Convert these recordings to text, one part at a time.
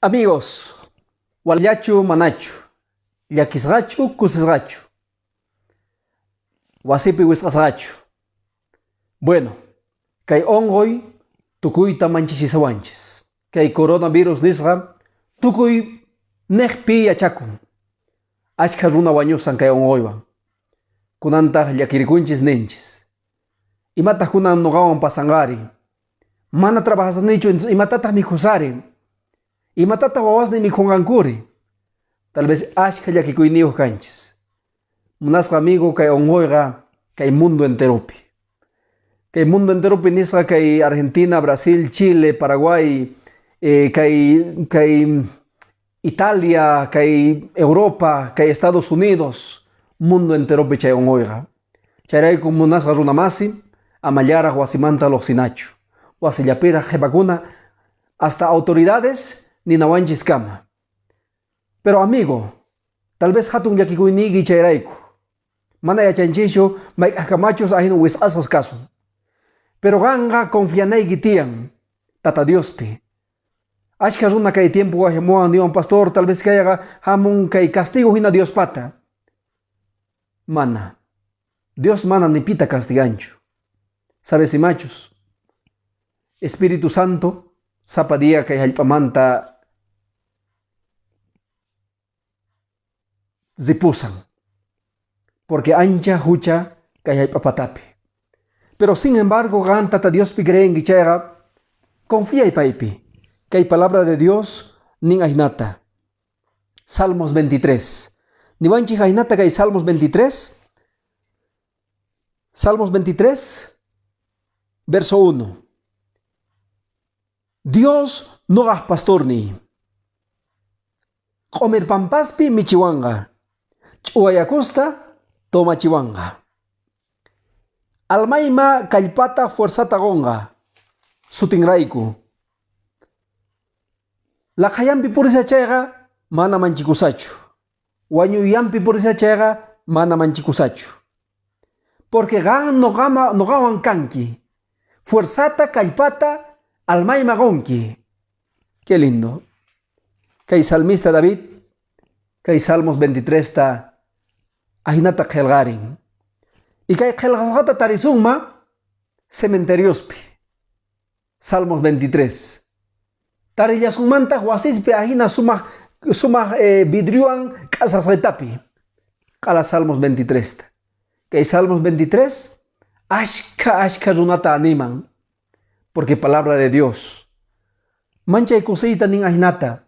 Amigos, wallachu manachu, llakisqachu kusisqachu, wasipi wisq'asqachu. Bueno, kay unquy tukuyta manchichishawanchis. Kay coronavirus nisqa tukuy niqpi yachakun. Achkha runa wañusan kay unquywan. Kunantaq llakirikunchis ninchis. Imataq kunan nuqawan pasanqari? Mana trabajasanichu, entonces imatataq mikhusari? Imatataq wawasniy mikhunqankuri? Tal vez achkha llakikuyniyuq kanchis. Munasqa amigo kay unquyqa kay mundo enteropi. Kay mundo enteropi nisqa kay Argentina, Brasil, Chile, Paraguay, kay Italia, kay Europa, kay Estados Unidos, mundo enteropi chay unquyqa. Chayrayku munasqa runa masi, amallaraq wasimanta luqsinachu. Wasillapiraq qhipakuna hasta autoridades ninawanchis kama. Pero amigo, tal vez hatun llakikuyniyki chayrayku. Mana yachanchischu mayk'aqkamachus ahina wisq'asqas kasun. Pero qanqa confianayki tiyan Tata Diospi. Achkha runa kay tiempo wajamuwan niwan pastor, tal vez kayqa hamun kay castigo hina Diospata. Mana. Dios mana ni pita castiganchu. Sabes imachus? Espíritu Santo sapa día kay hallp'amanta ripusan. Porque ancha hucha kay hallp'apatapi. Pero sin embargo, qan Tata Diospi creenki chayqa, confiay paypi. Kay palabra de Dios nin ahinata. Salmos 23. Niwanchik ahinata kay Salmos 23. Salmos 23, verso 1. Dios noqaj pastorniy. Q'umir pampaspi michiwanqa. Ch'uwa yakusta tomachiwanqa. Almayma kallpata fuerzata qonqa. Sutinrayku. Laqhayanpi purisa chayqa mana manchikusachu. Wañuyanpi purisa chayqa mana manchikusachu. Porque qan noqawan kanki. Fuerzata, kallpata, almayma qonki. Qué lindo. Kay salmista David, kay Salmos 23 ta ahinata qhelqarin. Y kay qhelqasqata tarisunma cementeriospi. Salmos 23. Tarillasunmantaq wasispi ahina sumaq sumaq vidriowan k'asasqitapi. Q'ala Salmos 23 ta. Kay Salmos 23 ashkha ashkha runata animan. Porque palabra de Dios. Manchay kusiyta nin ahinata.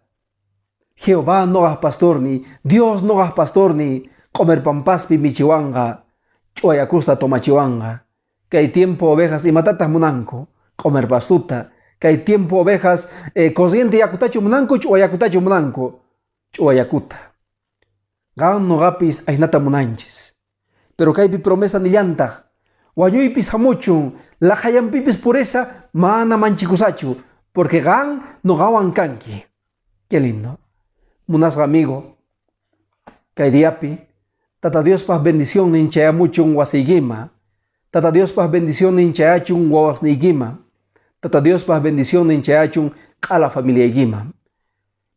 Jehová noqaj pastorniy, Dios noqaj pastorniy, q'omer pampaspi michiwanqa, ch'uwa yakusta tomachiwanqa. Kay tiempo ovejas imatataq munanku? Q'omer pastuta. Kay tiempo ovejas corriente yakutachu munanku, ch'uwa yakutachu munanku? Ch'uwa yakuta. Qan noqapis ahinata munanchis. Pero kaypi promesa nillantaq, wañuypis hamuchun, laqhayanpipis pureza mana manchikusachu, porque qan noqawan kanki. Qué lindo. Munasqa amigo, kay diapi Tata Diospaj bendicionnin chayamuchun wasiykima. Tata Diospaj bendicionnin chayachun wawasniykima. Tata Diospaj bendicionnin chayachun q'ala familiaykima.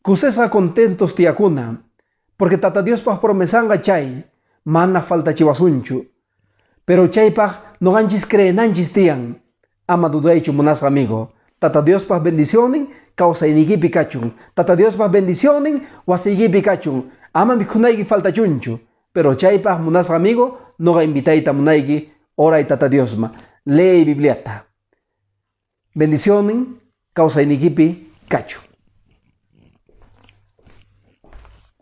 Kusisqa contentos tiyakuna, porque Tata Diospaj promesanqa chay mana faltachiwasunchu. Pero chaypaj noqanchis creenanchis tiyan. Ama dudaychu munasqa amigo. Tata Diospaj bendicionnin kawsayniykipi kachun. Tata Diospaj bendicionnin wasiykipi kachun. Ama mikhunayki faltachunchu. Pero chaypaj munasqa amigo, noqa invitayta munayki oray Tata Diosma. Leey Bibliata. Bendicionnin kawsayniykipi kachun.